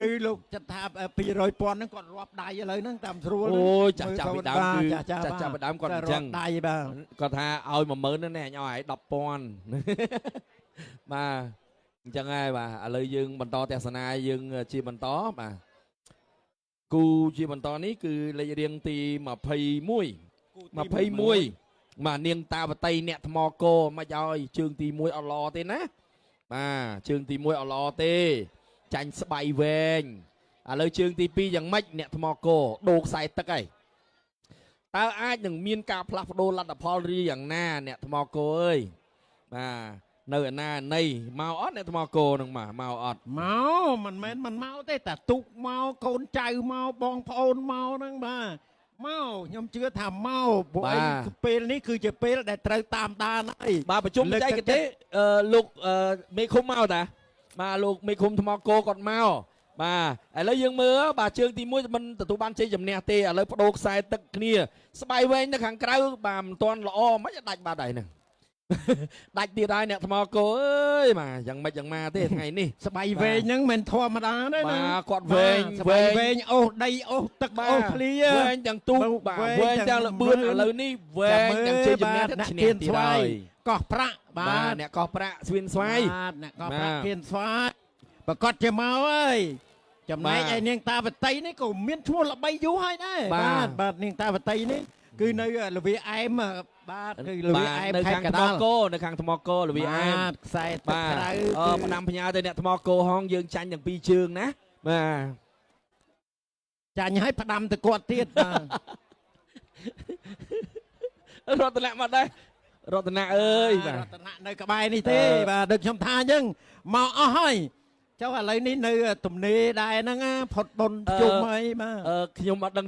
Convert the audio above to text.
គឺលោកចិត្តថា200ពាន់ហ្នឹងគាត់រាប់ដៃឥឡូវហ្នឹងតាមស្រួល អូយចាស់ចាស់ពីដើមគឺ ចាស់ចាស់ ចាស់ចាស់ពីដើមគាត់អញ្ចឹង រាប់ដៃបាទ គាត់ថាឲ្យ10000ហ្នឹងណែអញឲ្យឯង10,000បាទអញ្ចឹងហើយបាទឥឡូវយើងបន្តទស្សនាយើងជាបន្តបាទគូជាបន្តនេះគឺលេខរៀងទី21 21បាទនាងតាវតីអ្នកថ្មកោមិនឲ្យជើងទី1អត់ល្អទេណាបាទជើងទី1អត់ល្អទេចាញ់ស្បៃវែងឥឡូវជើងទី2យ៉ាងម៉េចអ្នកថ្មកោដូរខ្សែទឹកហើយតើអាចនឹងមានការផ្លាស់ប្ដូរលទ្ធផលឬយ៉ាងណាអ្នកថ្មកោអើយបាទនៅឯណាណីមកអត់អ្នកថ្មកោនឹងមកមកអត់ មកមិនមែនមិនមកទេតាទុកមកកូនចៅមកបងប្អូនមកហ្នឹងបាទមកខ្ញុំជឿថាមកពួកឯងពេលនេះគឺជាពេលដែលត្រូវតាមដានហើយ បាទប្រជុំបច្ចេកទេសអឺលោកអឺមេឃុំមកតាបាទលោកមេឃុំថ្មកោគាត់មកបាទឥឡូវយើងមើលបាទជើងទី1មិនទទួលបានជ័យជំនះទេឥឡូវបដូរខ្សែទឹកគ្នាស្បៃវែងនៅខាងក្រៅបាទមិនទាន់ល្អមិនដាច់បាត់ហើយហ្នឹង ដាច់ទៀតហើយអ្នកថ្មកោអើយបាទយ៉ាងម៉េចយ៉ាងម៉ាទេថ្ងៃនេះ ស្បៃវែងហ្នឹងមិនធម្មតាទេណា បាទគាត់វែង ស្បៃវែងអូសដីអូសទឹក បាទ អូសធ្លា វែងទាំងទូកបាទវែងទាំងលបឿនឥឡូវនេះវែងទាំងជ័យជំនះទៀតឈ្នះទៀតហើយក ោះប្រាក់ បា បាទ ទអ្នកកោះប្រាក់ស្វៀនស្វាយ បាទអ្នកកោះប្រាក់ បាទ គៀនស្វាយប្រកាសជាមកហើយចំណែក បាទ ឯនាងតាវតីនេះក៏មានឈ្មោះល្បីយូរហើយដែរ បាទ បាទនាងតាវតីនេះគឺនៅលវាអែមបាទគឺលវាអែម នៅ ខេ ខាងថ្ម ត្តកណ្ដាល គោនៅខាងថ្មគោលវីអែម បាទខ្សែទឹក បាទ ក្រៅ អឺផ្ដាំផ្ញើទៅអ្នកថ្មគោហងយើងចាញ់ទាំងពីរជើងណាបាទ ចាញ់ឲ្យផ្ដាំទៅគាត់ទៀតបាទ រតនៈមកដែររតនៈអើយបាទ រតនៈនៅក្បែរនេះទេ អឺ បាទដូចខ្ញុំថាអញ្ចឹងមកអស់ហើយចុះឥឡូវនេះនៅទំនេរដែរហ្នឹងណាផុតបុណ្យជុំអីបាទ អឺខ្ញុំអត់ដឹង